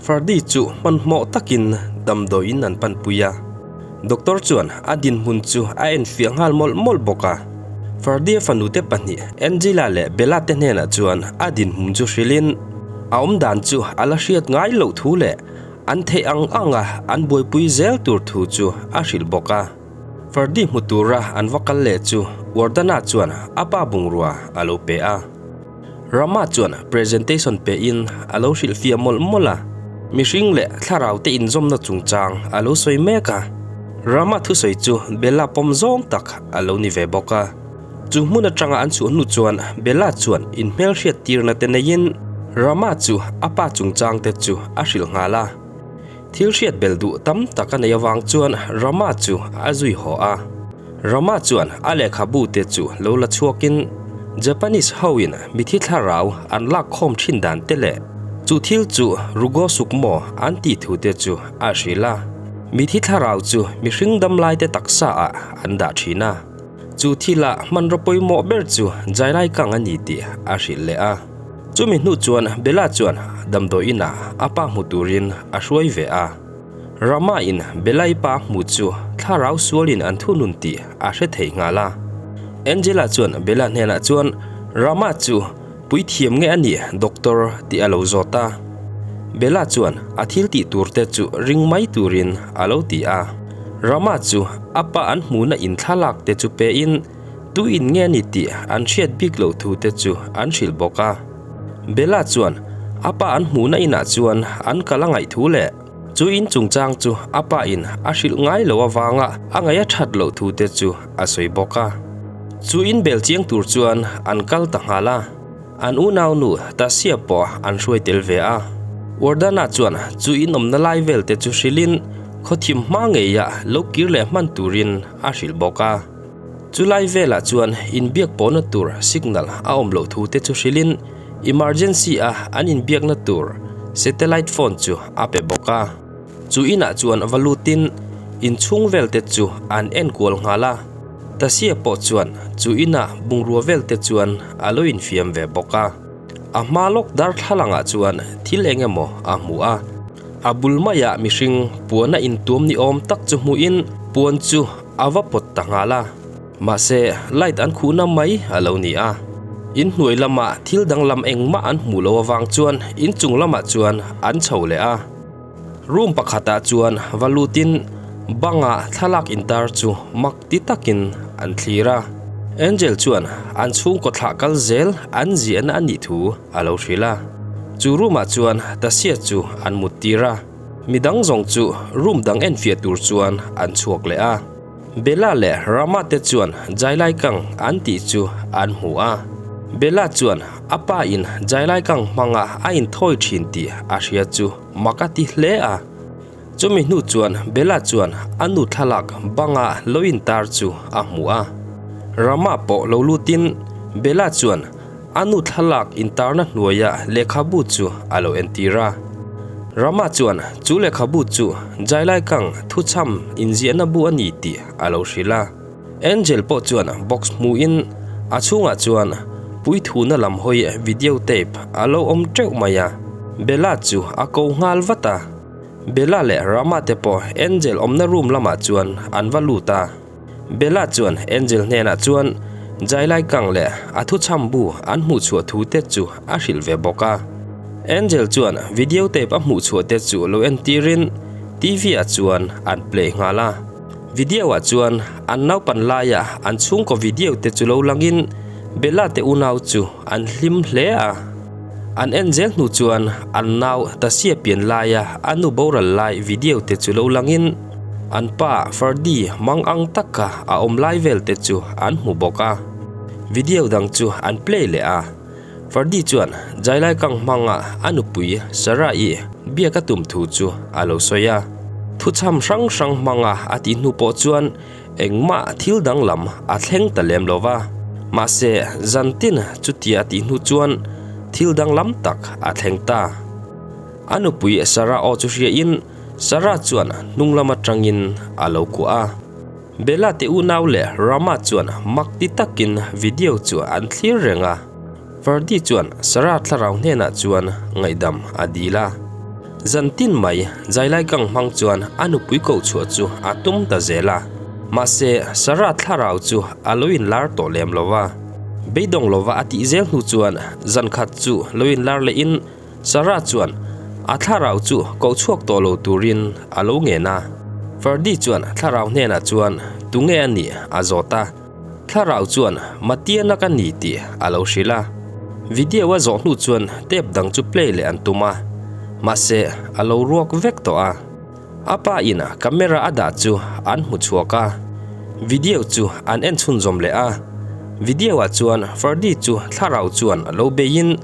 Ferdy chu hmanhmawh takin damdawiin an panpui a. Doctor chuan a dinhmun chu a enfiah nghal mawlh mawlh bawk a. Ferdy-a fanute pahnih Angela leh Bella te hnenah chuan a dinhmun chu hrilhin a awmdan chu a la hriat ngai loh thu leh an theih ang anga an buaipui zel tur thu chu a hrilh bawk a. Ferdy hmu tura an va kal leh chu Wardana chuan a pa bungrua a lo pe a. Rama chuan presentation pe in a lo hrilhfiah mawlh mawlh a, mihring leh thlarau te inzawmna chungchang a lo sawi mek a. Rama thusawi chu Bella pawm zawng tak a lo ni ve bawk a. Chu hmun atanga an chhuah hnu chuan Bella chuan inhmelhriat tirna te neiin Rama chu a pa chungchang te chu a hrilh nghal a. Thil hriat bel duh tam tak a nei avang chuan Rama chu a zui haw a. Rama chuan a lehkhabu te chu lo la chhuakin Japanese hoin mithi thlarau an lak khawm thin dan te leh chu thil chu Rugo Sukmo an tih thu te chu a hrilh a. Mithi thlarau chu mihring damlai te taksa ah an dah thin a. Chu thila hmanraw pawimawh ber chu Jailai Kang a ni tih a hrilh leh a. Chumi hnu chuan Bella chuan damdawi inah a pa hmu turin a hruai ve a. Rama in Bella-i pa hmu chu thlarau sualin an thunun tih a hre thei nghal a. Angela chuan Bella hnenah chuan Rama chu puithiam nge a nih doctor tih a lo zawt a. Bella chuan a thil tih tur te chu ring mai turin a lo ti a. Rama chu a pa an hmuhna in thlalak te chu pe in Tu in nge ni tih an hriat bik loh thu te chu an hrilh bawk a. Bella chuan a pa an hmuhna inah chuan an kal a ngaih thu leh chu in chungchang chu a pa in a hrilh ngai lo avanga a ngaih a that loh thu te chu a sawi bawk a. Chu in bel chiang tur chuan an kal ta nghal a. An unaunu Tasia pawh an hruai tel ve a. Wardana chuan chu in awmna lai vel te chu hrilhin khawthim hma ngeia lo kir leh hman turin a hrilh bawk a. Chulai velah chuan inbiak pawhna tur signal a awm loh thu te chu hrilhin emergency a an inbiakna tur satellite phone chu a pe bawk a. Chu inah chuan va lutin inchhung vel te chu an enkual nghal a. Tasia pawh chuan chu ina bungrua vel te chuan a lo infiam ve bawk a. A hma lawk darthlalangah chuan thil eng emaw a hmu a. A bul maiah mihring puana intuam ni awm tak chu hmuhin puan chu A va pawt ta nghal a, mahse light an khuhna mai a lo ni a. In hnuai lamah thil danglam engmah an hmuh loh avang chuan in chung lamah chuan an chho leh a. Room pakhatah chuan va lutin banga thlalak intar chu mak ti takin an thlir a. Angel chuan an chhungkaw thlah kal zel an ziahna a nih thu a lo hrilh a. Chu room ah chuan Tasia chu an mut tir a. Midang zawng chu room dang enfiah tur chuan an chhuak leh a. Bella leh Rama te chuan Jailai Kang an tih chu an hmu a. Bella chuan a pa in Jailai Kang hmanga a inthawi thin tih a hria chu mak a ti hle a. Chumi hnu chuan Bella chuan a nu thlalak banga lo intar chu a hmu a. Rama pawh lo lutin Bella chuan A nu thlalak intarna hnuaia lehkhabu chu a lo entir a. Rama chuan chu lehkhabu chu Jailai Kang thuchham inziahna bu a ni tih a lo hrilh a. Angel pawh chuan box hmuhin a chhungah chuan puithuna lam hawi video tape a lo awm teuh mai a. Bella chu a ko nghal vat a. Bella leh Rama te pawh Angel awmna room lamah chuan an va lut a. Bella chuan Angel hnenah chuan Jailai Kang leh a thuchham bu an hmuhchhuah thu te chu a hrilh ve bawk a. Angel chuan video tape a hmuhchhuah te chu lo entirin TV ah chuan an play nghal a. Video ah chuan an naupan laia an chhungkaw video te chu lo langin Bella te unau chu an hlim hle a. An en zel hnu chuan an nau Tasia pian laia a nu boral lai video te chu lo langin an pa Ferdy mang ang taka a awm lai vel te chu an hmu bawk a. Video dang chu an play leh a. Ferdy chuan Jailai Kang hmanga a nupui Sarah-i biak a tum thu chu a lo sawi a. Thuchham hrang hrang hmanga a tih hnu pawh chuan Engmah thil danglam a thleng ta lem lo va, mahse zantin chutia tih hnu chuan thil danglam tak a thleng ta. A nupui Sarah aw chu hriain Sarah chuan hnung lam atangin a lo kuah a. Bella te unau leh Rama chuan mak ti takin video chu an thlir reng a. Ferdy chuan Sarah thlarau hnenah chuan ngaihdam a dil a. Zan tin mai Zailai kang hmang chuan a nupui koh chhuah chu a tum ta zel a. Mahse, Sarah thlarau chu a lo inlar tawh lem lo va. Beidawng lova a tih zel hnu chuan zan khat chu lo inlar lehin Sarah chuan a thlarau chu koh chhuak tawh lo turin a lo ngen a. Ferdy chuan thlarau hnenah chuan tunge a nih a zawt a. Thlarau chuan Matiana ka ni tih a lo hrilh a. Video a zawh hnu chuan tape dang chu play leh an tum a, mahse a lo ruak vek tawh a. A pa in camera a dah chu an hmu chhuak a, video chu an en chhunzawm leh a. Video ah chuan Ferdy chu thlarau chuan a lo beiin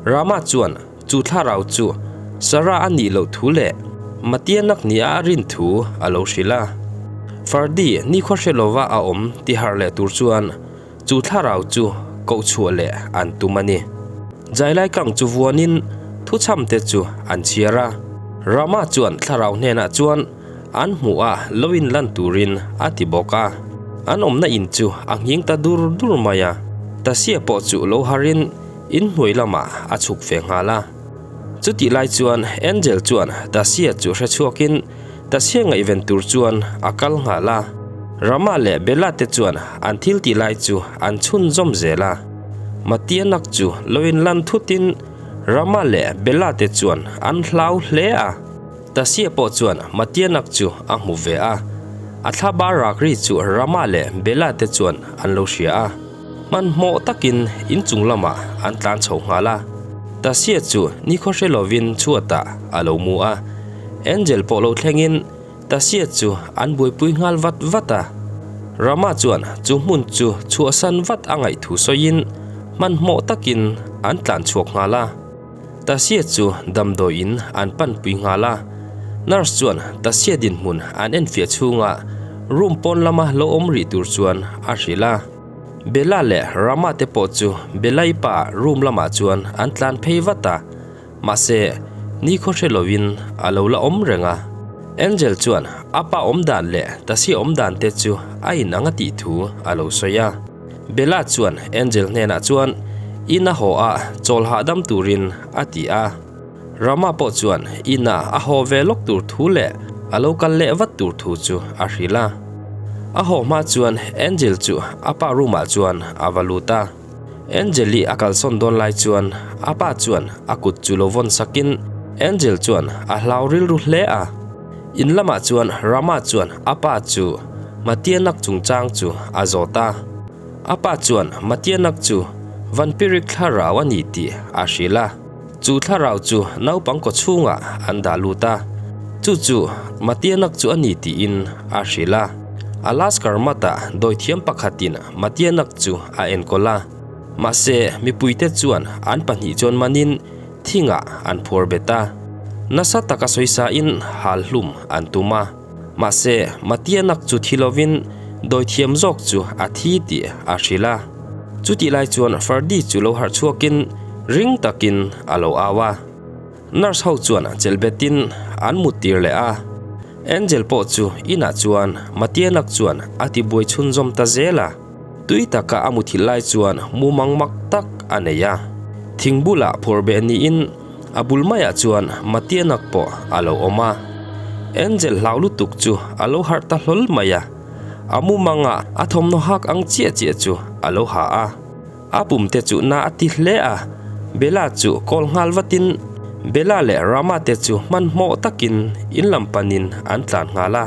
Rama chuan chu thlarau chu Sarah a nih loh thu leh Matianak nia a rin thu a lo hrilh a. Ferdy nikhua hre lova a awm ti harh leh tur chuan chu thlarau chu koh chhuah leh an tum a ni. Jailai kang chu vuanin thuchham te chu an chhiar a. Rama chuan thlarau hnenah chuan an hmuh a lo in lan turin a ti bawk a. An awmna in chu a nghing ta dur dur mai a. Tasia pawh chu lo harin Inhnuai lamah a chhuk ve nghal a. Chutih lai chuan Angel chuan Tasia chu hre chhuakin Tasia ngaihven tur chuan a kal nghal a. Rama leh Bella te chuan an thil tih lai chu an chhunzawm zel a. Matianak chu lo inlan thutin Rama leh Bella te chuan an hlau hle a. Tasia pawh chuan Matianak chu a hmu ve a. A thla bar rak ri chu Rama leh Bella te chuan an lo hria a. Hmanhmawh takin inchung lamah an tlan chho nghal a, Tasia chu nikhaw hre lovin chhuatah a lo mu a. Angel pawh lo thlengin Tasia chu an buaipui nghal vat vat a. Rama chuan chu hmun chu chhuahsan vat a ngaih thu sawiin hmanhmawh takin an tlan chhuak nghal a. Tasia chu damdawiin an panpui nghal a, nurse chuan Tasia dinhmun an enfiah chhunga room pawn lama lo awm rih tur chuan a hrilh a. Bella leh Rama te pawh chu Bella-i pa room lamah chuan an tlan phei vat a, mahse nikhaw hre lovin a lo la awm reng a. Angel chuan a pa awm dan leh Tasia awm dan te chu a inang a tih thu a lo sawi a. Bella chuan Angel hnenah chuan in a haw a, chawl hahdam turin a ti a. Rama pawh chuan ina a haw ve lawk tur thu leh a lo kal leh vat tur thu chu a hrilh a. A haw hma chuan Angel chu a pa room ah chuan a va lut a. Angel-i a kalsawn dawn lai chuan a pa chuan a kut chu lo vawn sakin Angel chuan a hlau rilru hle a. In lamah chuan Rama chuan a pa chu Matianak chungchang chu a zawt a. A pa chuan Matianak chu Vanpirik thlarau a ni tih a hrilh a. Chu thlarau chu naupang kaw chhungah an dah lut a. Chu chu Matianak chu a ni tiin a hrilh a. Alaskar Mata dawithiam pakhatin Matianak chu a enkawl a. Mahse mipuite chuan an pahnih chuan manin Thingah an phuar bet a, nasa taka sawisain hal hlum an tum a. Mahse, Matianak chu thi lovin dawithiam zawk chu a thi tih a hrilh a. Chutih lai chuan Ferdy chu lo harh chhuakin ring takin a lo au a. Nurse ho chuan chelh betin an mut tir leh a. Angel pawh chu inah chuan Matianak chuan a tibuai chhunzawm ta zel a. Tui taka a muthilh lai chuan mumang mak tak a nei a. Thing bulah phawrh beh niin a bul maiah chuan Matianak pawh a lo awm a. Angel hlau lutuk chu a lo harh ta hlawl mai a. A mumanga a thawmhnaw hak ang chiah chiah chu a lo ha a. A pum te chu na a ti hle a, Bella chu call nghal vatin Bella leh Rama te chu hmanhmawh takin in lam panin an tlan nghal a.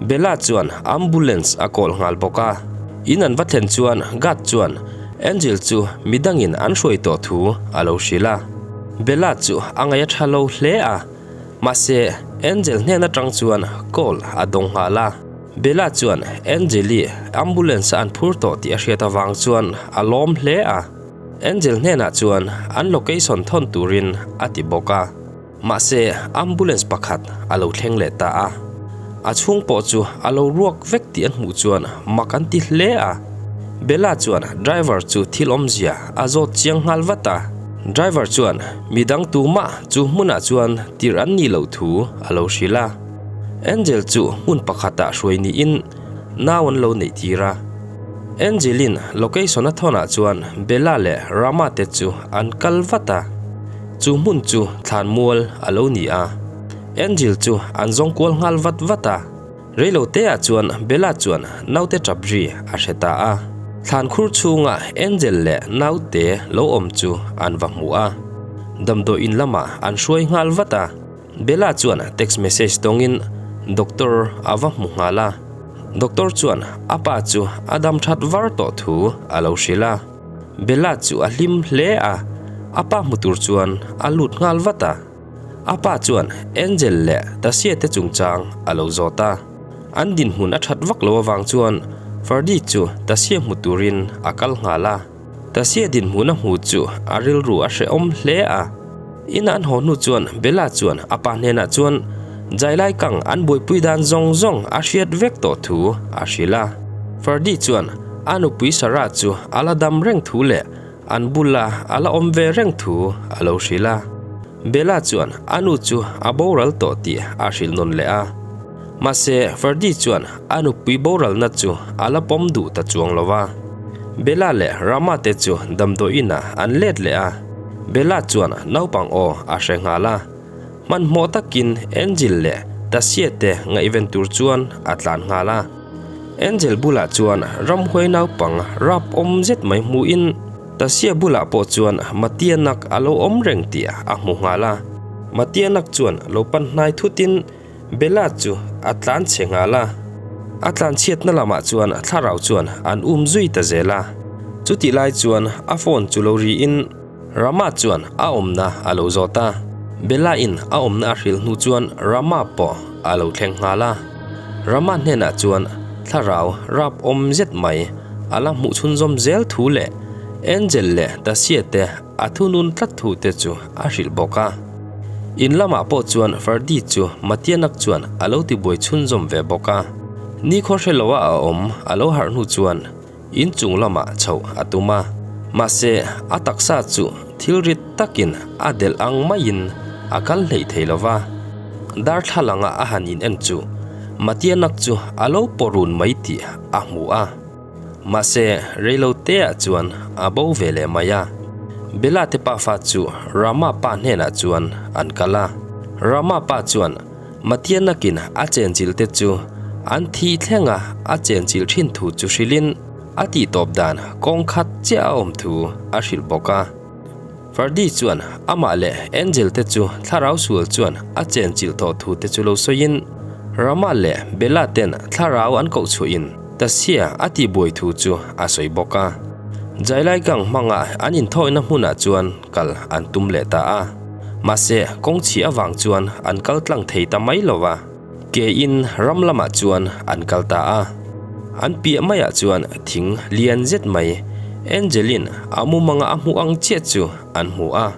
Bella chuan ambulance a call nghal bawk a, in an va thlen chuan guard chuan Angel chu midangin an hruai tawh thu a lo hrilh a. Bella chu a ngaih a tha lo hle a, mahse Angel hnen atang chuan call a dawng nghal a. Bella chuan Angel-i ambulance a an phur tawh tih a hriat avang chuan a lawm hle a, Angel hnenah chuan an location thawn turin a ti bawk a. Mahse, ambulance pakhat a lo thleng leh ta a. A chhung pawh chu a lo ruak vek tih an hmuh chuan mak an ti hle a. Bella chuan driver chu thil awmzia a zawt chiang nghal vat a. Driver chuan midang tumah chu hmunah chuan tirh an nih loh thu a lo hrilh a. Angel chu hmun pakhatah hruai niin nau an lo neih tir a. Angelin location a thawnah chuan Bella leh Rama te chu an kal vat a. Chu hmun chu thlan mual a lo ni a. Angel chu an zawng kual nghal vat vat a. Reilo teah chuan Bella chuan naute tap ri a hre ta a. Thlan khur chhunga Angel leh naute lo awm chu an va hmu a. Damdawi in lamah an hruai nghal vat a. Bella chuan text message tawngin doctor a va hmu nghal a. Doctor chuan a pa chu a dam that var tawh thu a lo hrilh a. Bella chu a hlim hle a, a pa hmu tur chuan a lut nghal vat a. A pa chuan Angel leh Tasia te chungchang a lo zawt a. An dinhmun a that vak lo avang chuan Ferdy chu Tasia hmu turin a kal nghal a. Tasia dinhmun a hmu chu a rilru a hrehawm hle a. Ina an haw hnu chuan Bella chuan a pa hnenah chuan Jailai kang an buaipui dan zawng zawng a hriat vek tawh thu a hrilh a. Ferdy chuan a nupui Sarah chu a la dam reng thu leh An bula a la awm ve reng thu a lo hrilh a. Bella chuan a nu chu a boral tawh tih a hrilh nawn leh a. Mahse, Ferdy chuan a nupui boralna chu a la pawm duh ta chuang lo va. Bella leh Rama te chu damdawi inah an let leh a. Bella chuan naupang aw a hre nghal a. Hmanhmawh takin Angel leh Tasia te ngaihven tur chuan a tlan nghal a. Angel bulah chuan ramhuai naupang rap awm zet mai hmuhin Tasia bulah pawh chuan Matianak a lo awm reng tih a hmu nghal a. Matianak chuan lo pan hnai thutin Bella chu a tlan chhe nghal a. A tlan chhiatna lamah chuan thlarau chuan an um zui ta zel a. Chutih lai chuan a phone chu lo riin Rama chuan a awmna a lo zawt a, Bella in a awmna a hrilh hnu chuan Rama pawh a lo thleng nghal a. Rama hnenah chuan thlarau rap awm zet mai a la hmuh chhunzawm zel thu leh Angel leh Tasia te a thunun tlat thu te chu a hrilh bawk a. In lamah pawh chuan Ferdy chu Matianak chuan a lo tibuai chhunzawm ve bawk a. Nikhaw hre loa a awm a lo harh hnu chuan In chung lamah chhoh a tum a, mahse a taksa chu thil rit takin a delh ang maiin a kal hleih thei lo va. Darthlalanga a han in en chu Matianak chu a lo paw run mai tih a hmu a. Mahse reilo teah chuan a bo ve leh mai a. Bella te pafa chu Rama pa hnenah chuan an kal a. Rama pa chuan Matianakin a chenchilh te chu an thih thlenga a chenchilh thin thu chu hrilhin a tihtawp dan kawng khat chiah a awm thu a hrilh bawk a. Ferdy chuan amah leh Angel te chu thlarau sual chuan a chenchilh tawh thu te chu lo sawiin Rama leh Bella ten thlarau an koh chhuahin Tasia a tihbuai thu chu a sawi bawk a. Jailai gang hmanga an inthawina hmunah chuan kal an tum leh ta a. Mahse, kawng chhi avang chuan an kal tlang thei ta mai lo va, ke in ram lamah chuan an kal ta a. An piah maiah chuan thing lian zet mai, Angelin a mumanga a hmuh ang chiah chu an hmu a.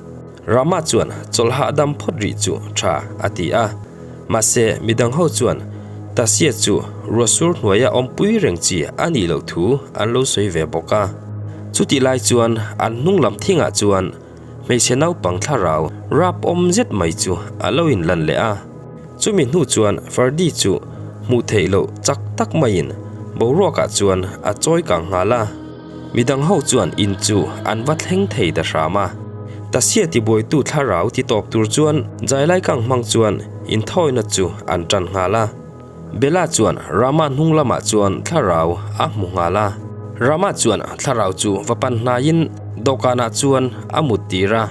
Rama chuan chawlh hahdam phawt rih chu tha a ti a. Mahse, midang ho chuan Tasia chu ruahsur hnuaia awmpui reng chi a nih loh thu an lo sawi ve bawk a. Chutih lai chuan an hnung lam thingah chuan Hmeichhe naupang thlarau rap awm zet mai chu a lo inlan leh a. Chumi hnu chuan Ferdy chu hmuh theih loh chak tak maiin boruakah chuan a chawi kang nghal a. Midang ho chuan in chu an va thleng thei ta hram a. Tasia tibuaitu thlarau ti tawp tur chuan Jailai kang hmang chuan inthawina chu an tan nghal a. Bella chuan Rama hnung lamah chuan thlarau a hmu nghal a. Rama chuan thlarau chu va pan hnaiin dawhkanah chuan a mut tir a.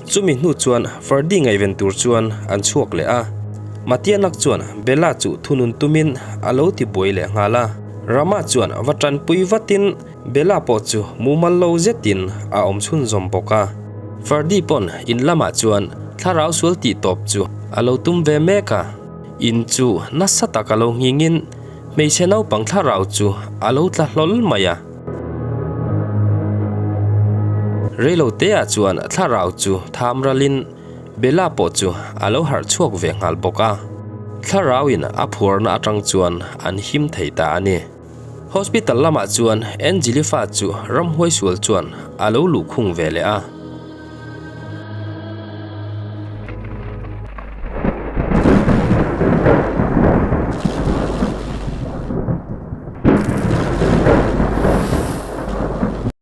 Chumi hnu chuan Ferdy ngaihven tur chuan an chhuak leh a. Matianak chuan Bella chu thunun tumin a lo ti buai leh nghal a. Rama chuan va tanpui vatin Bella pawh chu mumal lo zetin a awm chhunzawm bawk a. Ferdy pawn in lamah chuan thlarau sual tih tawp chu a lo tum ve mek a. In chu nasa tak a lo nghingin hmeichhe naupang thlarau chu a lo tla hlawl mai a. Reilo teah chuan thlarau chu tham ralin Bella pawh chu a lo harh chhuak ve nghal bawk a. Thlarauin a phuarna atang chuan an him thei ta a ni. Hospital lamah chuan Angeli fa chu ramhuai sual chuan a lo luhkhung ve leh a.